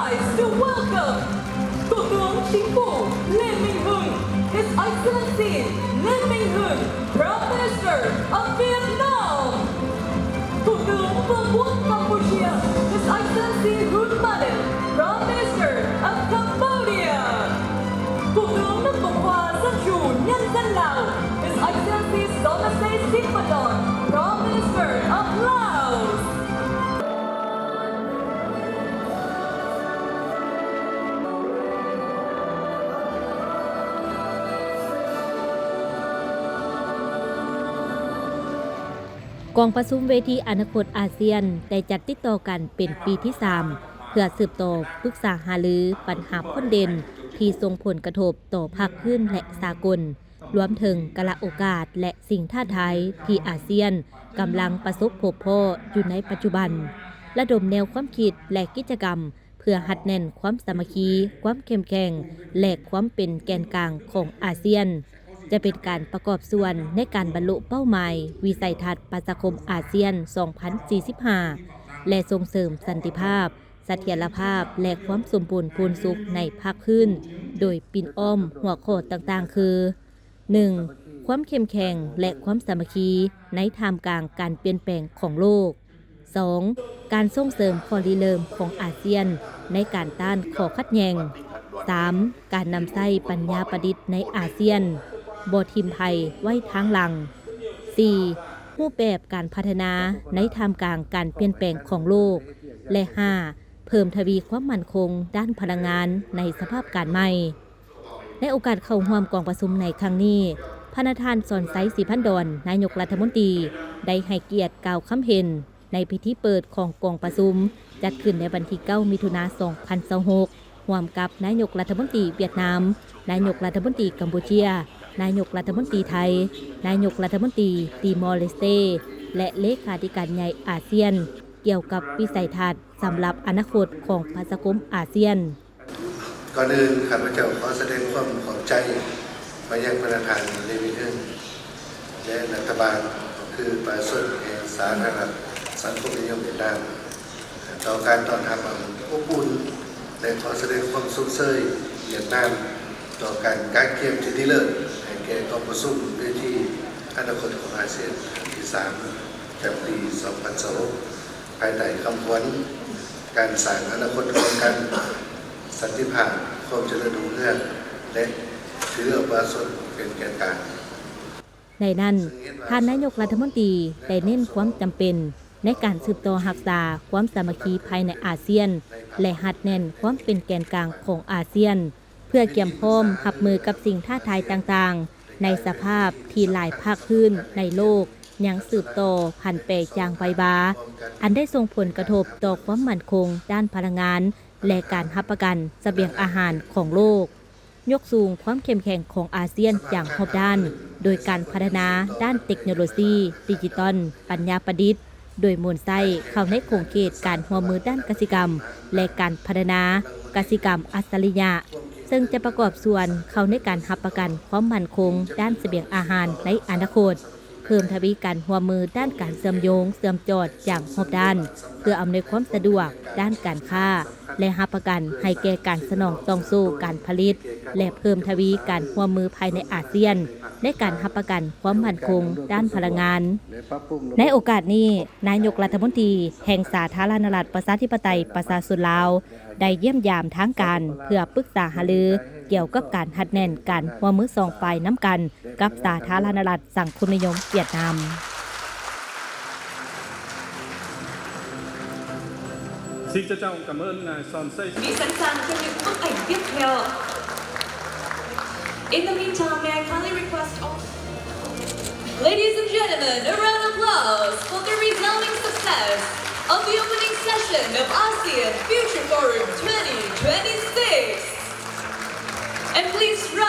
Rise to welcome Thủ tướng Chính phủ Lê Minh Hưng, His Excellency Lê Minh Hưng, Prime Minister of Vietnam. Thủ tướng Vương quốc Campuchia, His Excellency Hun Manet, Prime Minister of Cambodia. Thủ tướng nước Cộng hòa Dân chủ Nhân dân Lào, His Excellency Sonexay Siphandone, Prime Minister of Laos. ກອງປະຊຸມເວທີອະນາຄົດອາຊຽນ ໄດ້ຈັດຕິດຕໍ່ກັນເປັນປີທີສາມ ເພື່ອສືບຕໍ່ປຶກສາຫາລືບັນຫາພົ້ນເດັ່ນທີ່ສົ່ງຜົນກະທົບຕໍ່ພາກພື້ນ ແລະ ສາກົນ, ລວມເຖິງກາລະໂອກາດ ແລະ ສິ່ງທ້າທາຍທີ່ອາຊຽນກຳລັງປະສົບພົບພໍ້ຢູ່ໃນປັດຈຸບັນ, ລະດົມແນວຄວາມຄິດ ແລະ ກິດຈະກຳ ເພື່ອຮັດແໜ້ນຄວາມສາມັກຄີ, ຄວາມເຂັ້ມແຂງ ແລະ ຄວາມເປັນແກນກາງຂອງອາຊຽນ, ຈະເປັນການປະກອບສ່ວນໃນການບັນລຸເປົ້າໝາຍວິໄສທັດປະຊາຄົມອາຊຽນສອງພັນສີ່ສິບຫ້າ ແລະ ສົ່ງເສີມສັນຕິພາບ, ສະຖຽນລະພາບ ແລະ ຄວາມສົມບູນພູນສຸກໃນພາກພື້ນ ໂດຍປິ່ນອ້ອມຫົວຂໍ້ຕ່າງໆ ຄື ໜຶ່ງ ຄວາມເຂັ້ມແຂງ ແລະ ຄວາມສາມັກຄີໃນທ່າມກາງການປ່ຽນແປງຂອງໂລກ. ສອງ ການສົ່ງເສີມຂໍ້ລິເລີ່ມຂອງອາຊຽນໃນການຕ້ານຂໍ້ຂັດແຍ່ງ. ສາມ ການນຳໃຊ້ປັນຍາປະດິດໃນອາຊຽນ, ບໍ່ຖິ້ມໃຜໄວ້ທາງຫຼັງ. ສີ່ ຮູບແບບການພັດທະນາໃນທ່າມກາງການປ່ຽນແປງຂອງໂລກ. ແລະ ຫ້າ ເພີ່ມທະວີຄວາມໝັ້ນຄົງດ້ານພະລັງງານໃນສະພາບການໃໝ່. ໃນໂອກາດເຂົ້າຮ່ວມກອງປະຊຸມໃນຄັ້ງນີ້, ພະນະທ່ານ ສອນໄຊ ສີພັນດອນ ນາຍົກລັດຖະມົນຕີ ໄດ້ໃຫ້ກຽດກ່າວຄຳເຫັນໃນພິທີເປີດຂອງກອງປະຊຸມ ຈັດຂຶ້ນໃນວັນທີເກົ້າ ມິຖຸນາ ສອງພັນຊາວຫົກ ຮ່ວມກັບນາຍົກລັດຖະມົນຕີຫວຽດນາມ, ນາຍົກລັດຖະມົນຕີກຳປູເຈຍ, ນາຍົກລັດຖະມົນຕີໄທ, ນາຍົກລັດຖະມົນຕີຕີມໍເລສເຕ ແລະ ເລຂາທິການໃຫຍ່ອາຊຽນ ກ່ຽວກັບວິໄສທັດສຳລັບອະນາຄົດຂອງປະຊາຄົມອາຊຽນ. ກ່ອນອື່ນ ຂ້າພະເຈົ້າຂໍສະແດງຄວາມຂອບໃຈໄປຍັງພະນະທ່ານ ເລ ມິນເຮີງ ແລະ ລັດຖະບານ ກໍຄືປະຊາຊົນແຫ່ງສາທາລະນະລັດສັງຄົມນິຍົມຫວຽດນາມ ຕໍ່ການຕ້ອນຮັບອັນອົບອຸ່ນ ແລະ ຂໍສະແດງຄວາມຊົມເຊີຍຫວຽດນາມ ຕໍ່ການກະກຽມທີ່ດີເລີດໃຫ້ແກ່ກອງປະຊຸມເວທີອະນາຄົດຂອງອາຊຽນຄັ້ງທີສາມ ປະຈຳປີສອງພັນຊາວຫົກ ພາຍໃຕ້ຄຳຂວັນ ການສ້າງອະນາຄົດຮ່ວມກັນ, ສັນຕິພາບ, ຄວາມຈະເລີນຮຸ່ງເຮືອງ ແລະ ຖືເອົາປະຊາຊົນເປັນແກນກາງ. ໃນນັ້ນ, ທ່ານນາຍົກລັດຖະມົນຕີໄດ້ເນັ້ນຄວາມຈຳເປັນໃນການສືບຕໍ່ຮັກສາຄວາມສາມັກຄີພາຍໃນອາຊຽນ ແລະ ຮັດແໜ້ນຄວາມເປັນແກນກາງຂອງອາຊຽນ ເພື່ອກຽມພ້ອມຮັບມືກັບສິ່ງທ້າທາຍຕ່າງໆ ໃນສະພາບທີ່ຫຼາຍພາກພື້ນໃນໂລກຍັງສືບຕໍ່ຜັນແປຢ່າງໄວວາ, ອັນໄດ້ສົ່ງຜົນກະທົບຕໍ່ຄວາມໝັ້ນຄົງດ້ານພະລັງງານ ແລະ ການຮັບປະກັນສະບຽງອາຫານຂອງໂລກ, ຍົກສູງຄວາມເຂັ້ມແຂງຂອງອາຊຽນຢ່າງຮອບດ້ານ ໂດຍການພັດທະນາດ້ານເຕັກໂນໂລຊີ, ດິຈິຕອນ, ປັນຍາປະດິດ, ໂດຍໝູນໃຊ້ເຂົ້າໃນຂົງເຂດການຮ່ວມມືດ້ານກະສິກຳ ແລະ ການພັດທະນາກະສິກຳອັດສະລິຍະ, ເຊິ່ງຈະປະກອບສ່ວນເຂົ້າໃນການຮັບປະກັນຄວາມໝັ້ນຄົງດ້ານສະບຽງອາຫານໃນອະນາຄົດ, ເພີ່ມທະວີການຮ່ວມມືດ້ານການເຊື່ອມໂຍງເຊື່ອມຈອດຢ່າງຮອບດ້ານ ເພື່ອອຳນວຍຄວາມສະດວກດ້ານການຄ້າ ແລະ ຮັບປະກັນໃຫ້ແກ່ການສະໜອງຕ່ອງໂສ້ການຜະລິດ ແລະ ເພີ່ມທະວີການຮ່ວມມືພາຍໃນອາຊຽນ ໃນການຮັບປະກັນຄວາມໝັ້ນຄົງດ້ານພະລັງງານ. ໃນໂອກາດນີ້, ນາຍົກລັດຖະມົນຕີແຫ່ງສາທາລະນະລັດປະຊາທິປະໄຕປະຊາຊົນລາວ ໄດ້ຢ້ຽມຢາມທາງການເພື່ອປຶກສາຫາລືກ່ຽວກັບການຮັດແໜ້ນການຮ່ວມມືສອງຝ່າຍນຳກັນກັບສາທາລະນະລັດສັງຄົມນິຍົມຫວຽດນາມ. Xin trân trọng cảm ơn ngài Son Sê. Mỹ sẵn sàng cho những bức ảnh tiếp theo. In the meantime, may I kindly request all Ladies and gentlemen, a round of applause for the resounding success of the opening session of ASEAN Future Forum twenty twenty-six. And please rise.